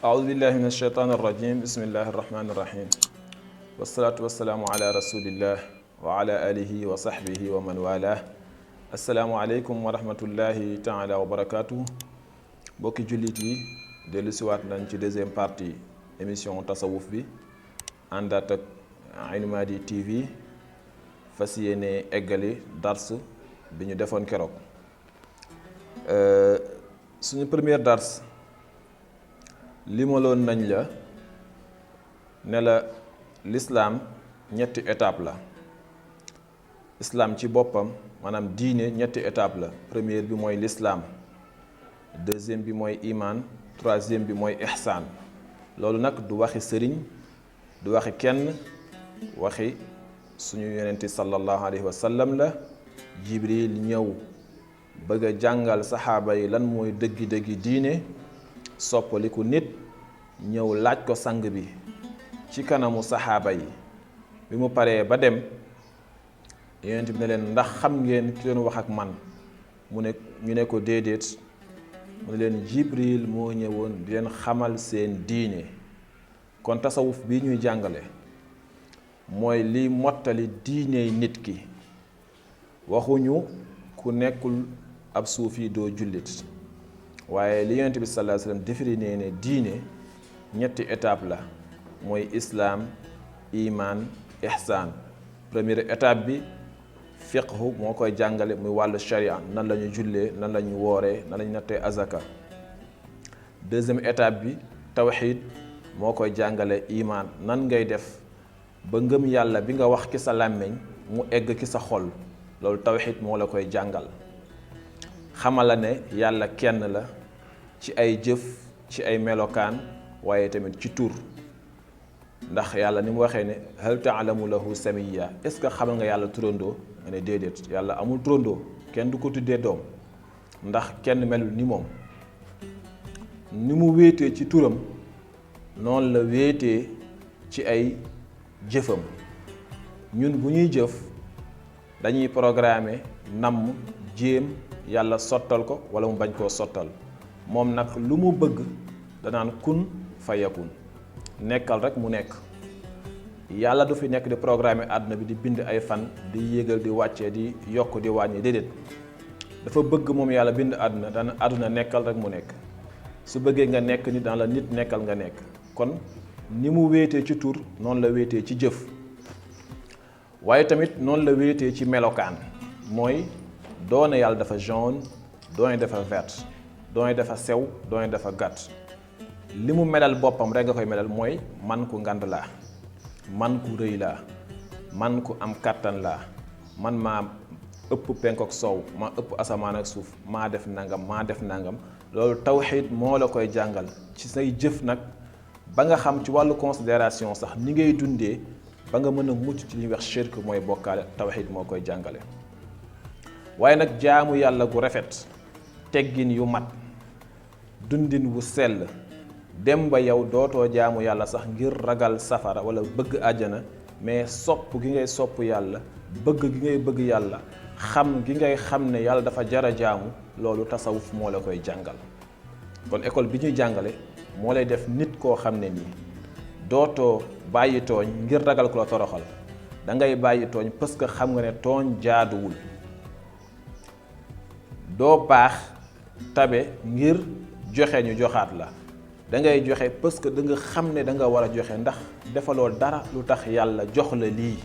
أعوذ بالله من الشيطان الرجيم بسم الله الرحمن الرحيم والصلاة والسلام على رسول الله وعلى آله وصحبه ومن والاه السلام عليكم ورحمة الله تعالى وبركاته bokki jullit yi dellu siwaat nañ ci deuxième partie émission tasawuf bi àndaat ak Aynu Maadi TV fas yéene eggali dars bi ñu defoon keroog suñu première dars limaloon nañ la ne la l'islam ñetti étape la islam ci boppam maanaam diine ñetti étape la première bi mooy l'islam deuxième bi mooy iman troisième bi mooy ihsaan loolu nag du waxi sëriñ du waxi kenn waxi suñu yonenti sallallahu alayhi wa sallam la jibril ñëw bëgg a jàngal saxaaba yi lan mooy dëggi-dëggi diine soppaliku nit ñëw laaj ko sang bi ci kanamu saxaaba yi bi mu paree ba dem yonent bi ne leen ndax xam ngeen ki doon wax ak man mu ne ñu ne ko déedéet mu ne leen jibril moo ñëwoon di leen xamal seen diine kon tasawuf bi ñuy jàngale mooy liy mottali diiney nit ki waxuñu ku nekkul ab suufi doo jullit waaye li yonent bi sallallahu alayhi wasallam définir ne diine ñetti étape la mooy islaam iman ihsaan première étape bi fiqhu moo koy jàngale muy wàllu sharia nan la ñu jullee nan la ñu wooree nan la ñu nattee azaka deuxième étape bi tawxid moo koy jàngale iman nan ngay def ba ngëm yàlla bi nga wax ki sa làmmiñ mu egg ki sa xol loolu tawxid moo la koy jàngal xamal la ne yàlla kenn la ci ay jëf ci ay melokaan waaye tamit ci tur ndax yàlla ni mu waxee ne hal taalamu lahu samiya est-ce que xamal nga yàlla turandoo nga ne déedéet yàlla amul turandoo kenn du ko tuddee doom ndax kenn melul ni moom ni mu wéetee ci turam noonu la wéetee ci ay jëfam ñun bu ñuy jëf dañuy programmer namm jéem yàlla sottal ko wala mu bañ koo sottal moom nag lu mu bëgg danaan kun fayakun nekkal rek mu nekk yàlla du fi nekk di programmer àdduna bi di bind ay fan di yéegal di wàccee di yokk di wàññi déedéet dafa bëgg moom yàlla bind àdduna dana àdduna nekkal rek mu nekk su bëggee nga nekk nit daan la nit nekkal nga nekk kon ni mu wéetee ci tur noonu la wéetee ci jëf waaye tamit noonu la wéetee ci melokaan mooy doone yàlla dafa jaune doone dafa vert doone dafa sew doone dafa gàtt li mu melal boppam rek nga koy melal mooy man ku ngand laa man ku rëy laa man ku am kàttan laa man maa ëpp penk ak soow maa ëpp asamaan ak suuf maa def nangam loolu tawxiid moo la koy jàngal ci say jëf nag ba nga xam ci wàllu considération sax ni ngay dundee ba nga mën a mucc ci li ñuy wax shirk mooy bokkaale tawxiid moo koy jàngale waaye nag jaamu yàlla gu rafet teggin yu mat dundin wu sell dem ba yow dootoo jaamu yàlla sax ngir ragal safara wala bëgg àjjana mais sopp gi ngay sopp yàlla bëgg gi ngay bëgg yàlla xam gi ngay xam ne yàlla dafa jara jaamu loolu tasawuf moo la koy jàngal kon école bi ñuy jàngale moo lay def nit koo xam ne nii dootoo bàyyi tooñ ngir ragal ko la toroxal da ngay bàyyi tooñ parce que xam nga ne tooñ jaaduwul doo baax tabe ngir joxe ñu joxaat la da ngay joxe parce que da nga xam ne da nga war a joxe ndax defaloo dara lu tax yàlla jox la lii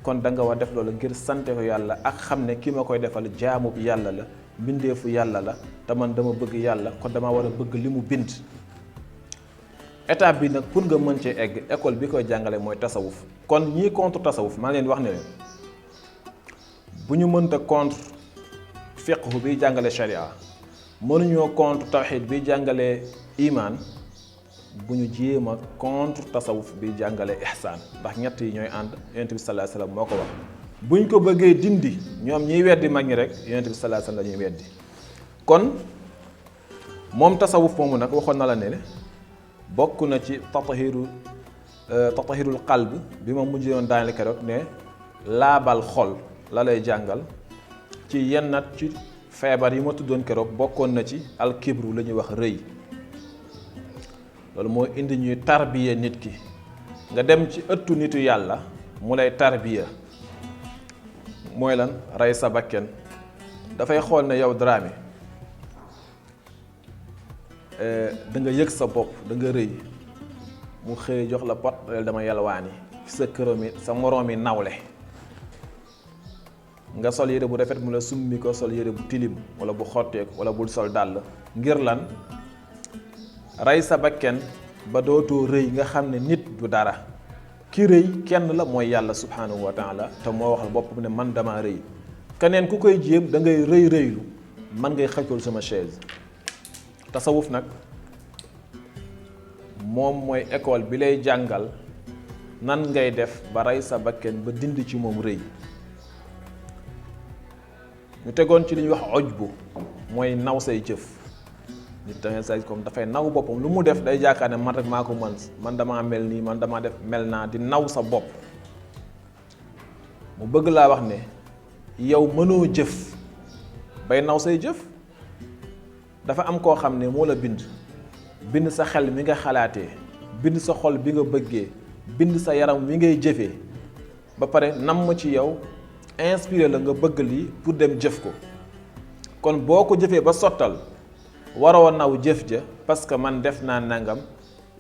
kon da nga war def loolu ngir sante ko yàlla ak xam ne ki ma koy defal jaamu bi yàlla la mbindeefu yàlla la te man dama bëgg yàlla kon dama war a bëgg li mu bind étape bi nag pour nga mën cee egg école bi koy jàngale mooy tasawuf kon ñii contre tasawuf maa leen wax ne leen bu ñu mënta contre fiqhu bi jàngale sharia mënuñoo contre tawxid bi jàngale iman bu ñu jéem a contre tasawuf bi jàngale ihsaan ndax ñett yi ñooy ànd yonent bi sallallahu alayhi wasallam moo ko wax buñ ko bëggee dindi ñoom ñiy weddi mag ñi rek yonent bi sallallahu alayhi wasallam la ñuy weddi kon moom tasawuf moomu nag waxoon na la ne bokk na ci tatahirul qalb bi ma mujj yoon daaneel keroog ne laabal xol la lay jàngal ci yennat ci feebar yi ma tuddoon keroog bokkoon na ci alkibru la ñuy wax rëy loolu moo indi ñuy tarbiya nit ki nga dem ci ëttu nitu yàlla mu lay tarbiya mooy lan rey sa bakken dafay xool ne yow Dramé da nga yëg sa bopp da nga rëy mu xëy jox la pot dama yalwaani fi sa këram sa moroomi nawle nga sol yére bu rafet mu la summi ko sol yére bu tilim wala bu xotteeku wala bul sol dàll ngir lan rey sa bakken ba dootoo rëy nga xam ne nit du dara ki rëy kenn la mooy yàlla subhanahu wa taala te moo waxal boppam ne man dama rëy keneen ku koy jéem da ngay rëy rëylu man ngay xëccool sama chaise tasawuf nag moom mooy école bi lay jàngal nan ngay def ba rey sa bakken ba dindi ci moom rëy ñu tegoon ci li ñuy wax ujbu mooy naw say jëf nit da say comme dafay naw boppam lu mu def day jaakaar ne man rek maa ko mën man damaa mel nii man damaa def mel naa di naw sa bopp mu bëgg laa wax ne yow mënoo jëf bay naw say jëf dafa am koo xam ne moo la bind sa xel mi nga xalaatee bind sa xol bi nga bëggee bind sa yaram wi ngay jëfee ba pare namm ci yow inspiré la nga bëgg lii pour dem jëf ko kon boo ko jëfee ba sottal waroo naw jëf ja parce que man def naa nangam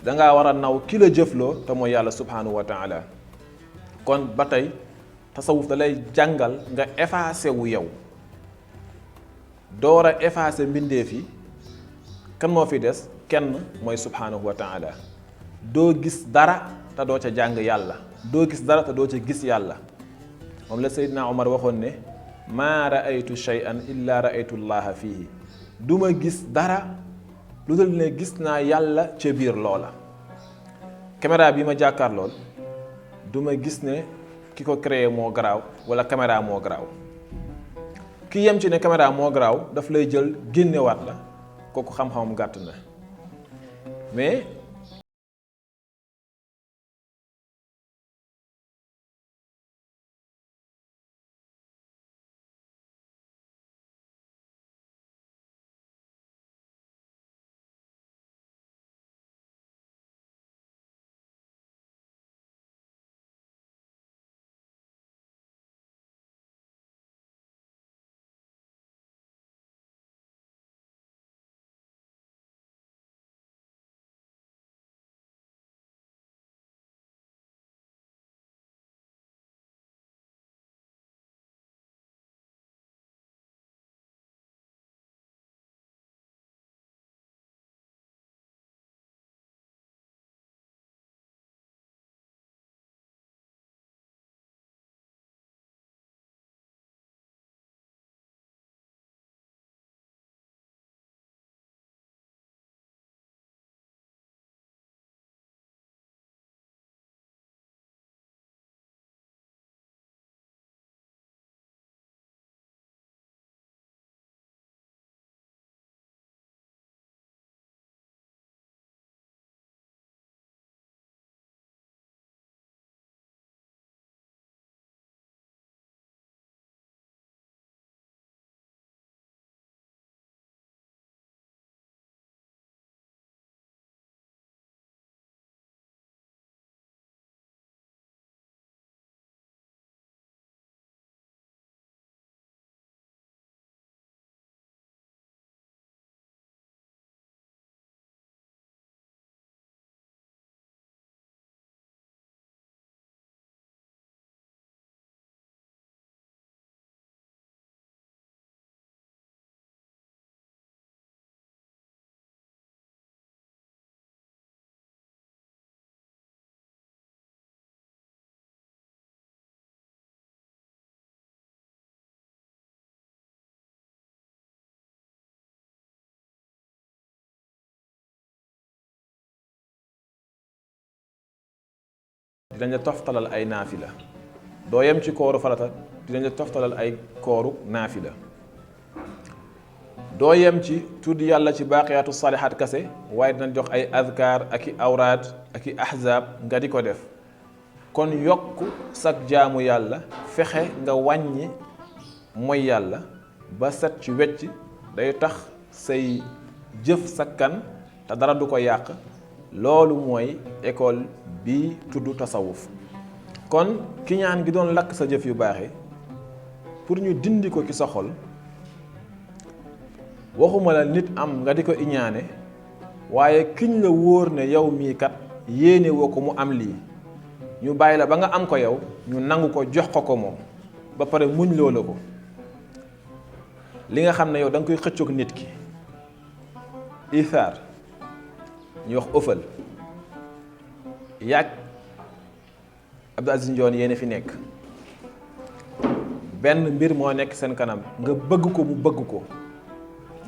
dangaa war a naw ki la jëfloo te mooy yàlla subhanahu wa taala kon ba tey tasawuf da lay jàngal nga effacé wu yow door a effacé mbindeef yi kan moo fi des kenn mooy subhanahu wa taala doo gis dara te doo ca jàng yàlla doo gis dara te doo ca gis yàlla moom la Seydina Omar waxoon ne maa raaytu shay'an illa raaytu llaha fihi du ma gis dara lu dul ne gis naa yàlla ca biir loola caméra bi ma jàkkaar lool du ma gis ne ki ko créé moo garaaw wala caméra moo garaaw ki yem ci ne caméra moo garaaw daf lay jël génnewaat la kooku xam-xamam gàtt na mais dinañ la toftalal ay naafila doo yem ci kooru farata dinañ la toftalal ay kooru naafila doo yem ci tudd yàlla ci baaqiyaatu saalihaat kase waaye dinañ jox ay azkar ak i awraad ak i ahzaab nga di ko def kon yokk sag jaamu yàlla fexe nga wàññi mooy yàlla ba set ci wecc day tax say jëf sakkan te dara du ko yàq loolu mooy école bi tudd tasawuf. kon kiñaan gi doon lakk sa jëf yu baax yi pour ñu dindi ko ci sa xol waxuma la nit am nga di ko iñaane waaye kiñ la wóor ne yow mii kat yéene woo ko mu am lii ñu bàyyi la ba nga am ko yow ñu nangu ko jox ko moom ba pare muñ loo la ko li nga xam ne yow da nga koy xëccoog nit ki ithaar ñu wax ëffal yàgg Abdou Aziz Ndione yéen fi nekk benn mbir moo nekk seen kanam nga bëgg ko mu bëgg ko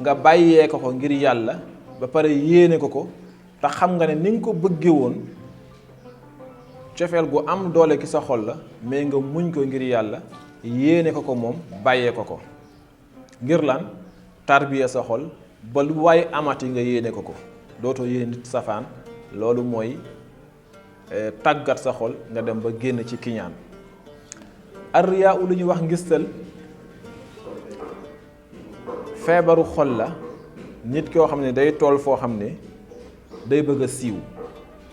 nga bàyyee ko ngir yàlla ba pare yéene ko te xam nga ne ni nga ko bëggee woon cofeel gu am doole ki sa xol la mais nga muñ ko ngir yàlla yéene ko moom bàyyee ko ngir lan tarbiya sa xol ba lu waaye amati nga yéene ko dootoo yéene nit safaan loolu mooy tàggat sa xol nga dem ba génn ci kiñaan arriyaa lu ñuy wax ngistal feebaru xol la nit koo xam ne day toll foo xam ne day bëgg a siiw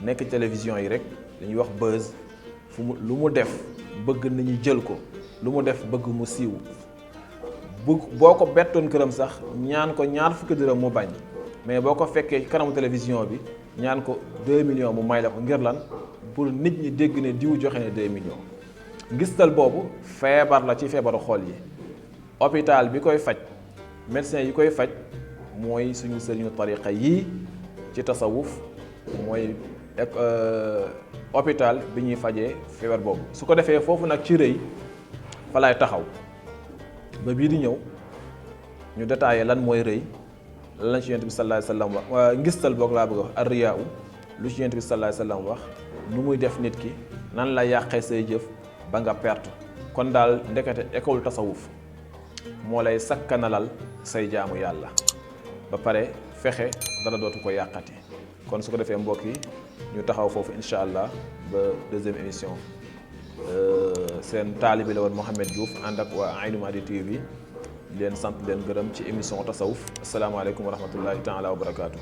nekk télévision yi rek dañuy wax buzz lu mu def bëgg nañu jël ko lu mu def bëgg mu siiw boo ko bettoon këram sax ñaan ko ñaar fukki dërëm mu bañ mais boo ko fekkee kanamu télévision bi ñaan ko 2 millions mu may la ko ngir lan pour nit ñi dégg ne diw joxe ne 2 millions ngistal boobu feebar la ci feebaru xol yi hôpital bi koy faj médecin yi koy faj mooy suñu sëriñu tariqa yii ci tasawuf mooy hôpital bi ñuy fajee feebar boobu su ko defee foofu nag ci rëy fa laay taxaw ba bii di ñëw ñu détaillé lan mooy rëy lan la ci yonent bi sallallahu alayhi wasallam wax ngistal boog laa bëgg a wax arriyaa lu ci yonent bi sallallahu alayhi wasallam wax nu muy def nit ki nan la yàqee say jëf ba nga perte kon daal ndekete école tasawuf moo lay sakkanalal say jaamu yàlla ba pare fexe dara dootu ko yàqati kon su ko defee mbokk yi ñu taxaw foofu incha allah ba deuxième émission seen taalibi la woon Mouhamed Diouf ànd ak waa Aïnou Mady TV leen sant leen gërëm ci émission tasawuf asalaamaaleykum wa rahmatullahi taala wa barakaatu.